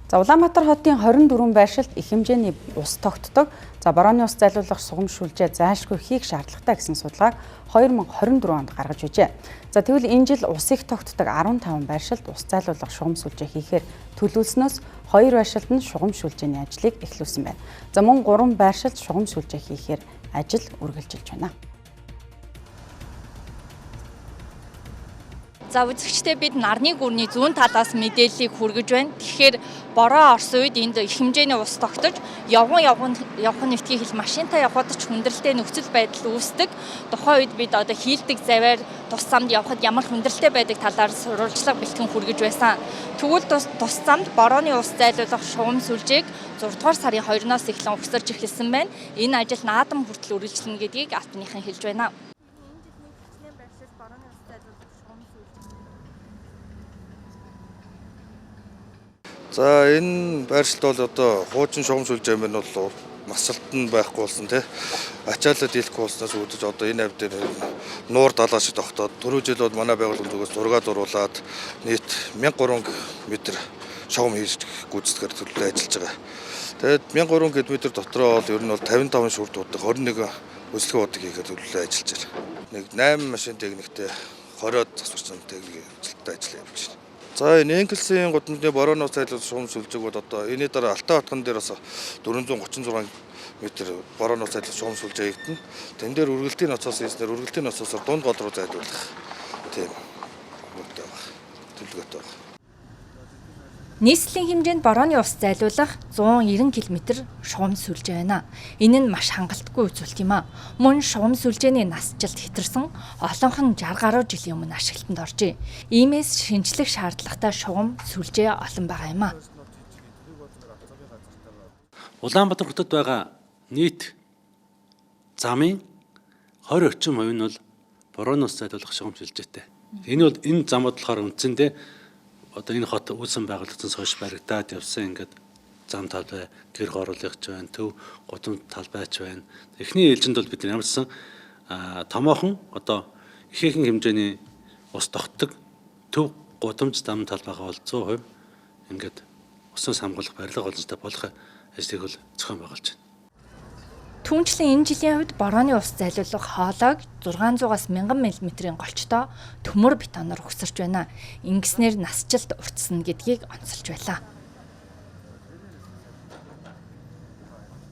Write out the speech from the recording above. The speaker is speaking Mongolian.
За, Улаанбаатар хотын 24 байршилд их хэмжээний ус тогтдог. За, борооны ус зайлуулах шугам сүлжээ зайлшгүй хийх шаардлагатай гэсэн судалгааг 2024 онд гаргаж байжээ. За, тэгвэл энэ жил ус их тогтдог 15 байршилд ус зайлуулах шугам сүлжээ хийхээр төлөвлөснөөс 2 байршилд нь шугам сүлжээний ажлыг эхлүүлсэн байна. За, мөн 3 байршилд шугам сүлжээ хийхээр ажил үргэлжилж байна. За, үзэгчдээ, бид нарны гүрний зүүн талаас мэдээллийг хүргэж байна. Тэгэхээр бороо орсон үед энд их хэмжээний ус тогтож, явган явган явах нэвтгийг хэл машинтай явхад ч хүндрэлтэй нөхцөл байдал үүсдэг. Тухайн үед бид одоо хийлдэг завиар тус замд явхад ямар хүндрэлтэй байдаг талаар сурвалжлага бэлтгэн хүргэж байсан. Тэгвэл тус замд борооны ус зайлуулах шугам сүлжээг 6 дугаар сарын 2-оос эхлэн угсарч эхэлсэн байна. Энэ ажил наадам хүртэл үргэлжлэнэ гэдгийг албаныхан хэлж байна. За, энэ байршилд бол одоо хуучин шугам сүлжээ маань бол масалт нь байхгүй болсон, тий. Ачаалал дийлэхгүй болсноос үүдэж одоо энэ авь дээр нуур далаа шиг тогтоод, түрүү жил бол манай байгууллагын зүгээс зураг зуруулаад нийт 1300 м шугам хийж гүйцэтгэхээр төлөвлөө ажиллаж байгаа. Тэгээд 1300 км дотроо бол ер нь бол 55 шүрд удаг, 21 өсөлгөө удаг хийхээр төлөвлөө ажиллаж байна. Нэг 8 машин техниктэй 20-од засварсан техник ажилттай ажиллаа явуулж байна. За, энэ Энгельсийн гудамжны борооноос зайлуулах шугам сүлжээг бол одоо энэний дараа Алтай хотгон дээр бас 436 м борооноос зайлуулах шугам сүлжээ хийгдэнэ. Тэн дээр үргэлтийн ноцоос хийснээр үргэлтийн ноцоосоор дунд гол руу зайлуулах тийм үүрэгтэй байна. Төлөвлөгөөтэй байна. Нийслэлийн хэмжээнд борооны ус зайлуулах 190 км шугам сүлжээ байна. Энэ нь маш хангалтгүй үзүүлэлт юм а. Мөн шугам сүлжээний насжилт хэтэрсэн, олонх нь 60 гаруй жилийн өмнө ашиглалтанд оржээ. Иймээс шинжлэх шаардлагатай шугам сүлжээ олон байгаа юм а. Улаанбаатар хотод байгаа нийт замын 20 орчим хувь нь бол борооны ус зайлуулах шугам сүлжээтэй. Энэ бол энэ замууд болохоор үндсэндээ одоо энэ хот үүсэн байгуулагдсанаас хойш баригдаад явсан, ингээд зам талбай, гэр хорооллогч байна, төв гудамж талбайч байна. Эхний ээлжинд бол бид ямар ч сан томоохон одоо ихээхэн хэмжээний ус тогтдог төв гудамж зам талбайгаа бол 100% ингээд усан самгуулах барилга боломжтой болох ажлыг бол зохион байгуулж байна. Түүнчлэн энэ жилийн хувьд борооны ус зайлуулах хоолойг 600-аас 1000 мм-ийн голчтой төмөр бетоноор угсарч байна. Ингэснээр насжилт уртсна гэдгийг онцолж байлаа.